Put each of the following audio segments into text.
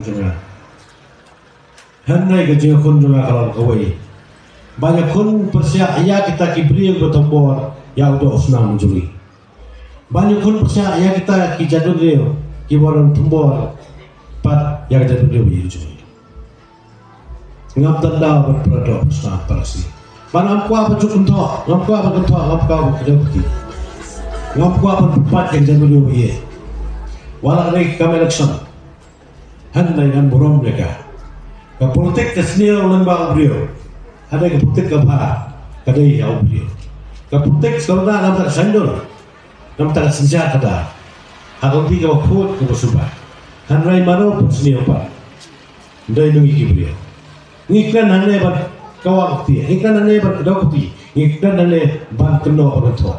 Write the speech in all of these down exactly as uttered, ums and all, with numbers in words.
jong nga. Hynrei ka jingkhun jong nga ka long kawei. Ban ïakhun pyrshah ïa kita ki briew ba thombor ïa u doh u snam jong ngi. Ban ïakhun pyrshah ïa kita ki jaitbynriew kiba thombor pat ïa ka jaitbynriew jong ngi. Ngam tanda ban pyrshah doh u snam pyrshah. Ban ngam kwah ban ju kynthoh, ngam kwah ban kynthoh, ngam kwah ban kynthoh. Ngam kwah ban pyrshah ïa ka jaitbynriew. Wat la ka dei kam election. Hynrei ngan burom ïa ka. Ka politik ka sniew lyngba u briew. Hynrei ka politik ka bha ka dei ïa u briew. Ka politik ka long na ka saiñdur, na ka synshar ka da. Ha ka lynti kaba khuid kaba suba. Hynrei mano pun sniew pat. Dei ngi ki briew. Ngi kren hangne ban kawang kti. Ngi kren hangne ban kdaw kti. Ngi kren hangne ban kynnoh ban thoh.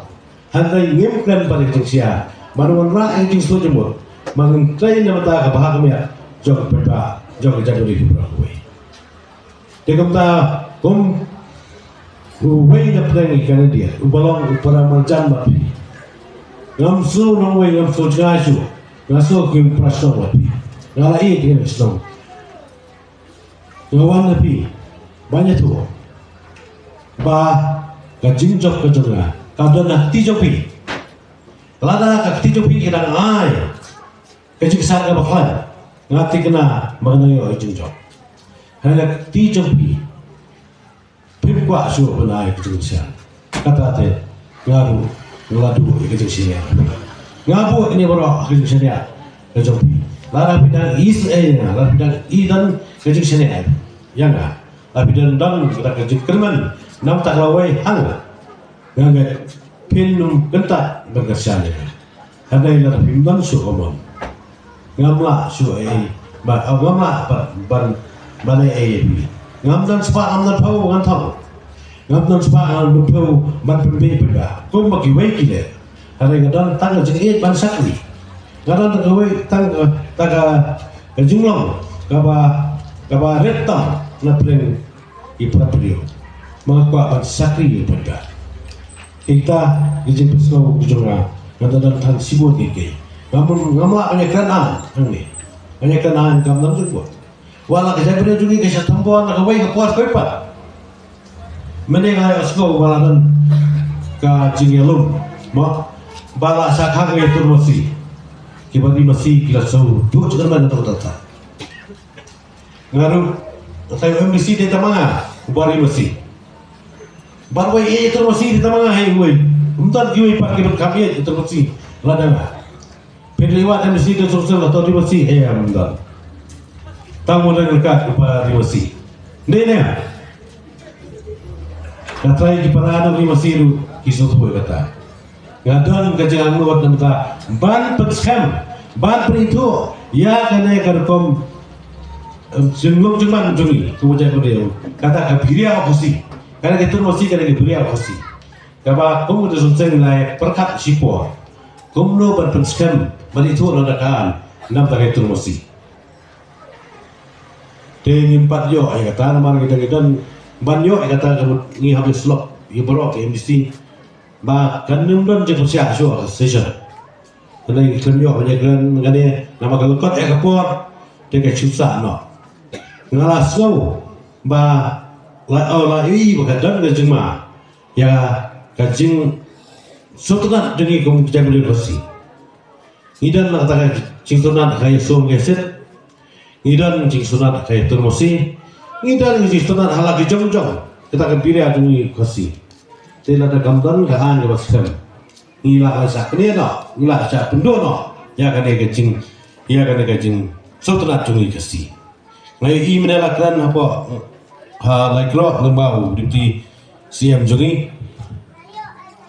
Hynrei ngim kren ban ïa ka jingshisha. Ban wanrah ïa ka jingsuk jingmut. Ban ngin trei na bynta ka bha ka miat jong ka paidbah, jong ka jaitbynriew baroh kawei. Te kumta kum uwei na pdeng ki candidate uba long u para marjan bad phi, ngam shu nongwei, ngam shu jngai shuh. Nga shu kim para shnong bad phi. Nga la ïeit ïa ka shnong. Nga wan na phi ban ïathuh ba ka jingjop ka jong nga ka don ha kti jong phi. Lada ka kti jong phi ka dang ai ka jingsan kaba khlaiñ, nga thikna ba ngan ïoh ïa ka jingjop. Hynrei ka kti jong phi, phim kwah shuh ban ai ka jingsan. Kata te nga ruh nga la duh ïa ka jingshaniah. Nga buh ïa kane baroh ka jingshaniah ka jong phi. Lada phi dang ïeit ïa nga, lada phi dang ïeit don ka jingshaniah ïa nga, lada phi dang don kata ka jingkyrmen na ka bynta ka lawei ha nga, nga ngeit phin ym kyntait ban kyrshan ïa nga. Hynrei lada phim don shuh ka mon, ngam lah shuh ei ei ban, ngam lah ban, ban, ban ei ei ïa phi. Ngam don spah, ngam don phew ngan thong. Ngam don spah, ngam don phew ban pynbiej pynbiej kumba kiwei ki leh. Hynrei nga don tang ka jingïeit ban shakri. Nga don tang kawei, tang ka, tang ka, ka jinglong kaba, kaba rit tam na pdeng ki para briew. Ma nga kwah ban shakri ïa u paidbah. Kita ki jingpynsngew ki jong nga, nga da don tang shibun ki kiei. Ngam, ngam lah ban ïakren aiñ hangne. Ban ïakren aiñ kam don jingpynsngew. Wat la ka jaitbynriew jong ngi ka shah thombor na kawei ka por kawei pat. Mynne nga ïohsngew ba la don ka jingïalum, mo, ba la shah khang ïa i tur masi. Kiba ri masi ki la shu duh jingkyrmen na kata kata. Nga ruh, nga tharai u M D C dei tang ma nga uba ri masi. Bad uwei ïeit ïa i tur masi dei tang ma nga, hei uwei. Ym don kiwei pat kiban kham ïeit ïa i tur masi lada nga. Phin ïa i wat M D C dei suk suk la to ri masi, hei ym don. Tang u dang ryngkat uba ri masi. Dei ne? Nga tharai ki para nongri masi ruh ki sngewthuh ïa kata. Nga don ka jingangnud na bynta ban pynskhem, ban pynithuh ïa kane ka rukom, em, jinglong jingman jong ngi kum ka jaitbynriew. Kata ka Biria u Khasi, kane ka tur masi, kane ka Biria u Khasi. Kaba kum ka Seng Seng la ïa pyrkhat shipor kumno ban pynskhem, ban ithuh na ka, na bynta ka tur masi. Te ngim pat ïoh ïa kata namar ngi dang ïa don ban ïoh ïa kata ka mut ngi hap ïa slok ïa baroh ki M D C. Ba kan ym don jingpynshah shuh ka session. Kane ngi khlem ïoh ban ïa kren kane namar ka lyngkot ïa ka por te ka shu sah noh. Nga la sngew ba la, oh, la ïohi ba ka don ka jingma ïa ka jingsngewtynnat jong ngi kum ka jaitbynriew Khasi. Ngi don na kata ka jingsngewtynnat ha ka ïasum ka ïasit. Ngi don jingsngewtynnat ha ka ïatur masi. Ngi don jingsngewtynnat ha la ki jong jong kata ka Biria jong ngi Khasi. Te lada kam don ka aiñ kaba skhem, ngi lah ban shah knieh noh, ngi lah ban shah pynduh noh ïa kane ka jing, ïa kane ka jingsngewtynnat jong ngi Khasi. Nga ïohi mynne la kren hapoh, ha, la ïakynduh lyngba u Deputy C M jong ngi,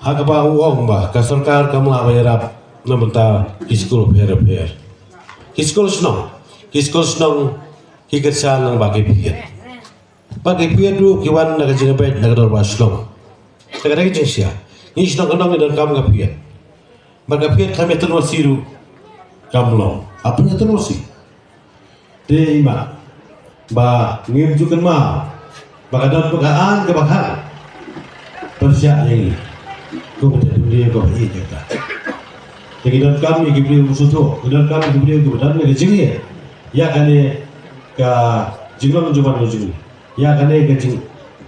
ha kaba u ong ba ka sorkar kam lah ban ïarap na bynta ki skul pher pher. Ki skul shnong, ki skul shnong ki kyrshan lyngba ki phiat. Bad ki phiat ruh ki wan na ka jingïabeit na ka dorbar shnong. Te ka dei ka jingshisha. Ngi shnong ka shnong ngi donkam ka phiat. Bad ka phiat kam ïatur masi ruh kam long. Hap ban ïatur masi. Te i mat ba ngim ju kynmaw ba ka don ka aiñ kaba khang pyrshah ïa ngi. Ko ba te dum ïa ko ba ïeit ïa ka. Te ngi donkam ïa ki briew sngewthuh, ngi donkam ïa ki briew kiba don ka jingïeit ïa kane ka jinglong jong ka jong ngi. Ïa kane ka jing,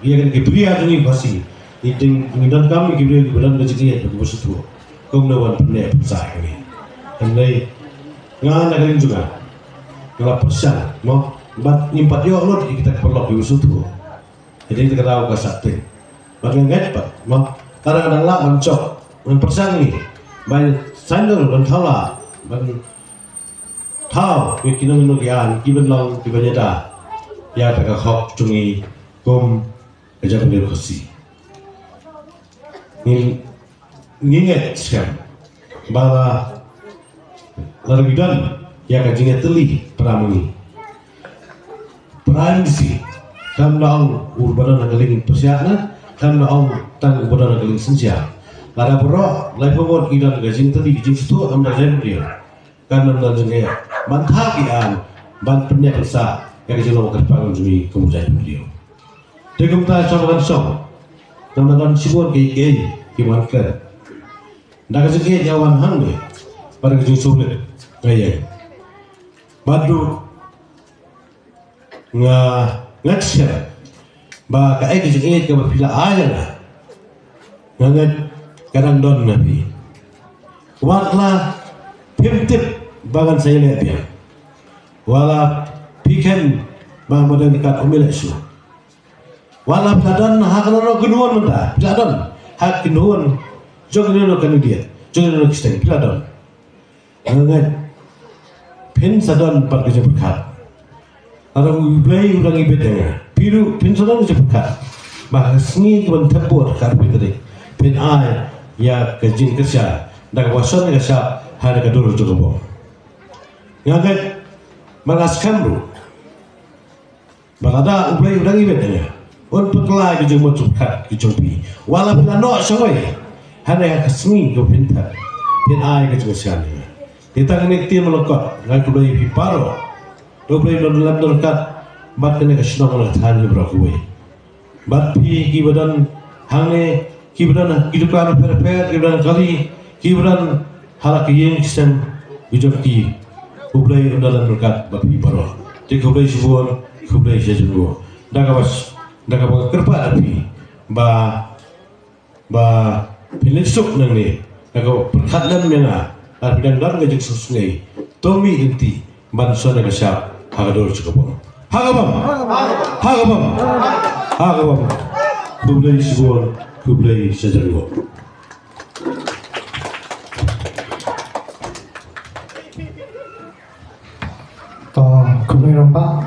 ïa kane ka briew jong ngi Khasi. Ngi dang, ngi donkam ïa ki briew kiba don ka jingïeit bad kiba sngewthuh. Kumno ban pynneh pynsah ïa kane. Hynrei nga na ka liang jong nga, nga la pyrshang, mo, bad ngim pat ïoh lut ïa kita ki paralok kiba sngewthuh. Hynrei te ka daw ka sah teng. Bad nga ngeit pat, mo, tang nga dang lah ban jop, ban pyrshang ïa ngi ban saiñdur, ban thaw lah, ban thaw ïa ki nongïalam, ki ban long, ki ban ïada ïa kata ka hok jong ngi kum ka jaitbynriew Khasi. Ngi, ngi ngeit skhem ba la, lada ngi don ïa ka jingïatylli para ma ngi, para M D C, khlem da ong uba don ha ka liang pyrshah na, khlem da ong tang uba don ha ka liang synshar, lada baroh laiphew ngut ngi don ka jingïatylli, ka jingsngewthuh, namar ka jaitbynriew, kan ym don jingeh ban thaw ki aiñ ban pynneh pynsah ïa ka jinglong kyrpang jong ngi kum u jaitbynriew. Te kumta, sngewbha ban sngewthuh, namar don shibun kiei kiei kiba wan kren. Da ka jingïeit ïa wan hangne bad ka jingsngewrit, nga ïeng. Bad ruh nga, nga ngeit skhem ba kaei ka jingïeit kaba phi la ai ïa nga, nga ngeit ka dang don na phi. Wat la phim tip ba ngan sa ïaleh biang, wat la phi khein ba nga dang kat, ym ïaleh shuh. Wat la phi la don ha kano kano ka kynhun mynta, phi la don ha ka kynhun jong kano kano ka candidate, jong kano kano ka seng, phi la don. Nga ngeit phin sa don pat ka jingpyrkhat. Lada U Blei u dang ibit ïa nga, phi ruh phin sa don ka jingpyrkhat ba ha ka sngi kaban thep vote, ka arphew tarik, phin ai ïa ka jingkyrshan da kaba shon ïa ka shap ha ka dur jong ka bong. Nga ngeit, nga la skhem ruh ba lada U Blei u dang ibit ïa nga, un pynkylla ïa ka jingmut jingpyrkhat ka jong phi. Wat la phi la noh shawei, hynrei ha ka sngi kaba phin thep, phin ai ka jingkyrshan ïa nga. Te tang kine ki ktien ba lyngkot, nga ai khublei ïa phi baroh. To U Blei un don lem don ryngkat bad kane ka shnong, kane ka thaiñ baroh kawei. Bad phi kiba don hangne, kiba don ha ki dukan bapher bapher, kiba don ha kali, kiba don ha la ki ïing ki sem ki jong ki, U Blei un don lem ryngkat bad phi baroh. Te khublei shibun, khublei shibun. Da kaba, da kaba nga kyrpad ïa phi ba, ba phin leit suk nangne, da kaba pyrkhat lem ïa nga, lada phi dang don ka jingsngewsynei, to mih lynti ban shon ïa ka shap ha ka dur jong ka bong. Ha ka bong. Ha ka bong. Ha ka bong. Khublei shibun, khublei shibun. To, khublei rangbah.